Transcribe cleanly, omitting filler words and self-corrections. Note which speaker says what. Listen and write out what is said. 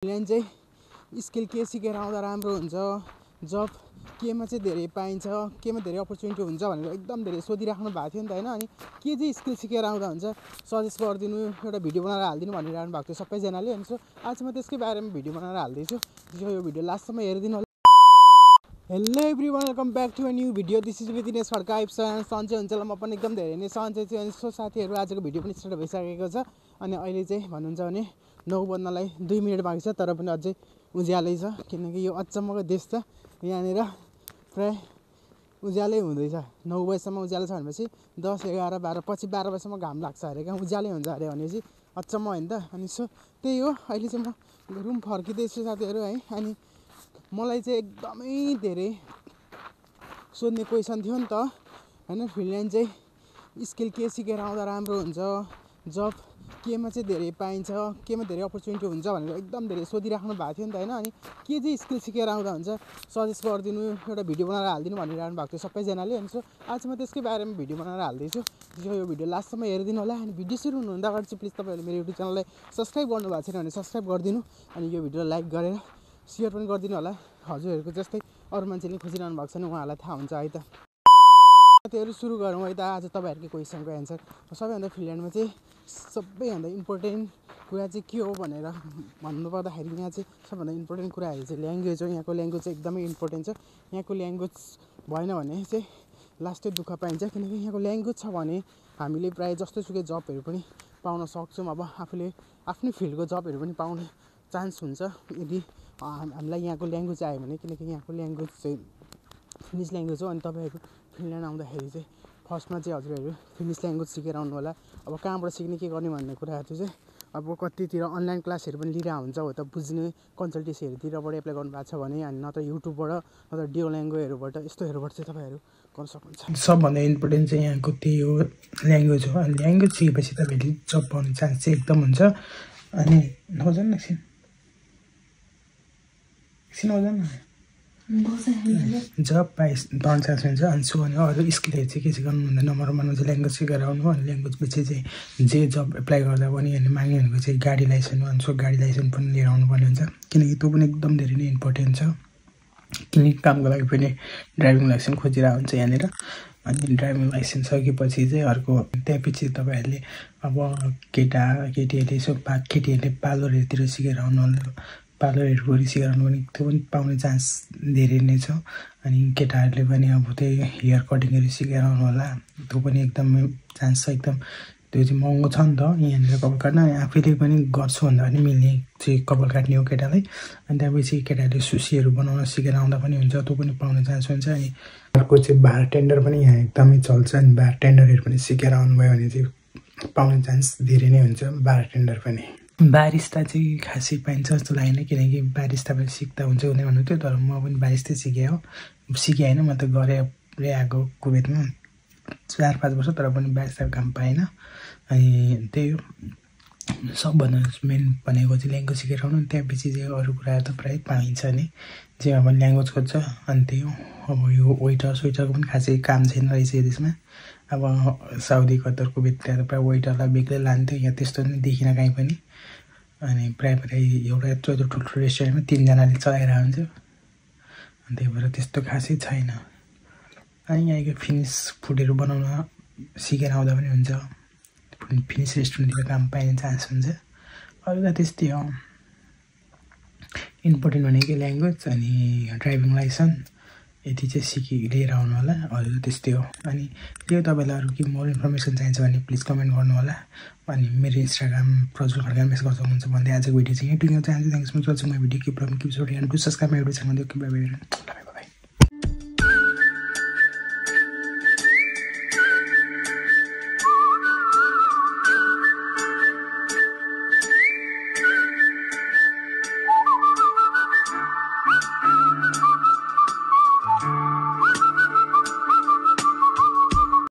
Speaker 1: Freelance चाहिँ skill के सिकेर आउँदा राम्रो हुन्छ, जब केमा चाहिँ धेरै पाइन्छ, केमा धेरै अपर्च्युनिटी हुन्छ भनेर एकदम धेरै सोधिराख्नु भएको थियो नि त होइन। अनि के चाहिँ स्किल सिकेर आउँदा हुन्छ सजेस्ट गरिदिनु, एउटा भिडियो बनाएर हालिदिनु भनिरहनु भएको थियो सबैजनाले। अनि सो आज म त्यसकै बारेमा भिडियो बनाएर हाल्दैछु, यो भिडियो लास्टसम्म हेरिदिनु होला। Hello everyone, welcome back to a new video. This is विदिनेश खड्का। सन्चै हुन्छ ल, म पनि एकदम धेरै नै सन्चै छु। अनि सो साथीहरू, आजको भिडियो पनि स्टार्ट भइसकेको छ। अनि अहिले चाहिँ भन्नुहुन्छ भने 9 बज्नलाई 2 मिनट बाँकी छ, तर पनि अझै उज्यालै छ, किनकि यो अचम्मको देश छ। यहाँनिर प्राय उज्यालै हुँदैछ। 9 बजीसम्म उज्यालो छ भनेपछि 10, 11, 12 पछि 12 बजीसम्म घाम लाग्छ अरे, कहाँ उज्यालै हुन्छ अरे भनेपछि अचम्म होइन त। अनि सो त्यही हो, अहिले चाहिँ म रुम फर्किँदैछु साथीहरू है। अनि मलाई चाहिँ एकदमै धेरै सोध्ने क्वेसन थियो नि त होइन, फ्रिल्यान्स चाहिँ स्किल के सिकेर आउँदा राम्रो हुन्छ, जब केमा चाहिँ धेरै पाइन्छ, केमा धेरै अपर्च्युनिटी हुन्छ भनेर एकदम धेरै सोधिराख्नु भएको थियो नि त होइन। अनि के चाहिँ स्किल सिकेर आउँदा हुन्छ सजेस्ट गरिदिनु, एउटा भिडियो बनाएर हालिदिनु भनिरहनु भएको थियो सबैजनाले। अनि सो आज म त्यसकै बारेमा भिडियो बनाएर हाल्दैछु, यो भिडियो लास्टसम्म हेरिदिनु होला। अनि भिडियो सुरु हुनुभन्दा अगाडि चाहिँ प्लिज तपाईँहरूले मेरो युट्युब च्यानललाई सब्सक्राइब गर्नुभएको छैन भने सब्सक्राइब गरिदिनु, अनि यो भिडियोलाई लाइक गरेर सेयर पनि गरिदिनु होला। हजुरहरूको जस्तै अरू मान्छेले खोजिरहनु भएको छैन, उहाँहरूलाई थाहा हुन्छ है त। साथीहरू सुरु गरौँ है त आज तपाईँहरूको क्वेसनको एन्सर। सबैभन्दा फिनल्यान्डमा चाहिँ सबैभन्दा इम्पोर्टेन्ट कुरा चाहिँ के हो भनेर भन्नुपर्दाखेरि यहाँ चाहिँ सबभन्दा इम्पोर्टेन्ट कुराहरू चाहिँ ल्याङ्ग्वेज हो। यहाँको ल्याङ्ग्वेज चाहिँ एकदमै इम्पोर्टेन्ट छ। यहाँको ल्याङ्ग्वेज भएन भने चाहिँ लास्टै दुःख पाइन्छ, किनकि यहाँको ल्याङ्ग्वेज छ भने हामीले प्रायः जस्तोसुकै जबहरू पनि पाउन सक्छौँ। अब आफूले आफ्नै फिल्डको जबहरू पनि पाउने चान्स हुन्छ यदि हामीलाई यहाँको ल्याङ्ग्वेज आयो भने, किनकि यहाँको ल्याङ्ग्वेज चाहिँ फिनिस ल्याङ्ग्वेज हो। अनि तपाईँहरू फिनल्यान्ड आउँदाखेरि चाहिँ फर्स्टमा चाहिँ हजुरहरू फिनिस ल्याङ्ग्वेज सिकेर आउनु होला। अब कहाँबाट सिक्ने के गर्ने भन्ने कुराहरू चाहिँ अब कतितिर अनलाइन क्लासहरू पनि लिइरहेको हुन्छ, हो त बुझ्ने कन्सल्टेन्सीहरूतिरबाट एप्लाई गर्नुभएको छ भने, अनि नत्र युट्युबबाट नत्र डियोल्याङ्गोहरूबाट यस्तोहरूबाट चाहिँ तपाईँहरू गर्न सक्नुहुन्छ।
Speaker 2: सबभन्दा इम्पोर्टेन्ट चाहिँ यहाँको त्यही हो, ल्याङ्ग्वेज हो। अनि ल्याङ्ग्वेज सिकेपछि तपाईँहरूले जब पाउने चान्स चाहिँ एकदम हुन्छ। अनि नजानु एकछिन जब पाउने चान्स हुन्छ। अनि सो अनि अरू स्किलहरू चाहिँ के चाहिँ गर्नु भन्दा नम्बर 1मा चाहिँ ल्याङ्ग्वेज सिकेर आउनु। अनि ल्याङ्ग्वेज पछि चाहिँ जे जब एप्लाई गर्दा पनि अनि माग्ने भनेको चाहिँ गाडी लाइसेन्स हो। अनि सो गाडी लाइसेन्स पनि लिएर आउनुपर्ने हुन्छ, किनकि त्यो पनि एकदम धेरै नै इम्पोर्टेन्ट छ। किनकि कामको लागि पनि ड्राइभिङ लाइसेन्स खोजिरहेको हुन्छ यहाँनिर। अनि ड्राइभिङ लाइसेन्स सकेपछि चाहिँ अर्को त्यसपछि तपाईँहरूले अब केटीहरूले यसो केटीहरूले पार्लरहरूतिर सिकेर आउनु होला। पार्लरहरू सिकेर आउनु भने त्यो पनि पाउने चान्स धेरै नै छ। अनि केटाहरूले पनि अब त्यही हेयर कटिङहरू सिकेर आउनु होला, त्यो पनि एकदमै चान्स छ एकदम। त्यो चाहिँ महँगो छ नि त यहाँनिर कपाल काट्न। अनि आफैले पनि गर्छु भन्दा पनि मिल्ने चाहिँ कपाल काट्ने हो केटालाई। अनि त्यहाँपछि केटाहरूले सुसीहरू बनाउन सिकेर आउँदा पनि हुन्छ, त्यो पनि पाउने चान्स हुन्छ। अनि अर्को चाहिँ बार टेन्डर पनि यहाँ एकदमै चल्छ। अनि बार टेन्डरहरू पनि सिकेर आउनुभयो भने चाहिँ पाउने चान्स धेरै नै हुन्छ बार टेन्डर पनि। बारिस्ता चाहिँ खासै पाइन्छ जस्तो लागेन, किनकि बारिस्ता पनि सिक्दा हुन्छ हुने भन्नुहुन्थ्यो, तर म पनि बारिस्तै सिकेँ हो। सिकेँ होइन, म त गरेरै आएको कुवेतमा 4-5 वर्ष, तर पनि बारिस्ताको काम पाएन। अनि त्यही हो सबभन्दा मेन भनेको चाहिँ ल्याङ्ग्वेज सिकेर आउनु। त्यहाँपछि चाहिँ अरू कुराहरू त प्रायः पाइन्छ नि, जे अब ल्याङ्ग्वेज खोज्छ। अनि त्यही हो, अब यो वेटरको पनि खासै काम छैन रहेछ यो देशमा। अब साउदी, कतर, कुवेततिर त प्रायः वेटरलाई बेग्लै लान्थ्यो, यहाँ त्यस्तो पनि देखिनँ कहीँ पनि। अनि प्रायः एउटा यत्रो ठुल्ठुलो रेस्टुरेन्टमा 3 जनाले चलाइरहेको हुन्छ। अनि त्यही भएर त्यस्तो खासै छैन। अनि यहाँको फिनिस फुडहरू बनाउन सिकेर आउँदा पनि हुन्छ, फिनिस रेस्टुरेन्टतिर काम पाइने चान्स हुन्छ। अरू त त्यस्तै हो, इम्पोर्टेन्ट भनेको ल्याङ्ग्वेज अनि ड्राइभिङ लाइसेन्स, यति चाहिँ लिएर आउनु होला। अरू त्यस्तै हो। अनि त्यो तपाईँलाई अरू के मोर इन्फर्मेसन चाहिन्छ भने प्लिज कमेन्ट गर्नु होला। अनि मेरो इन्स्टाग्राम प्रज्वल खड्का मेसेज गर्नु सक्नुहुन्छ भन्दै आजको भिडियो चाहिँ यहीँ टुङ्ग्याउन चाहन्छु। Thanks for watching my video. Keep subscribe my YouTube channel.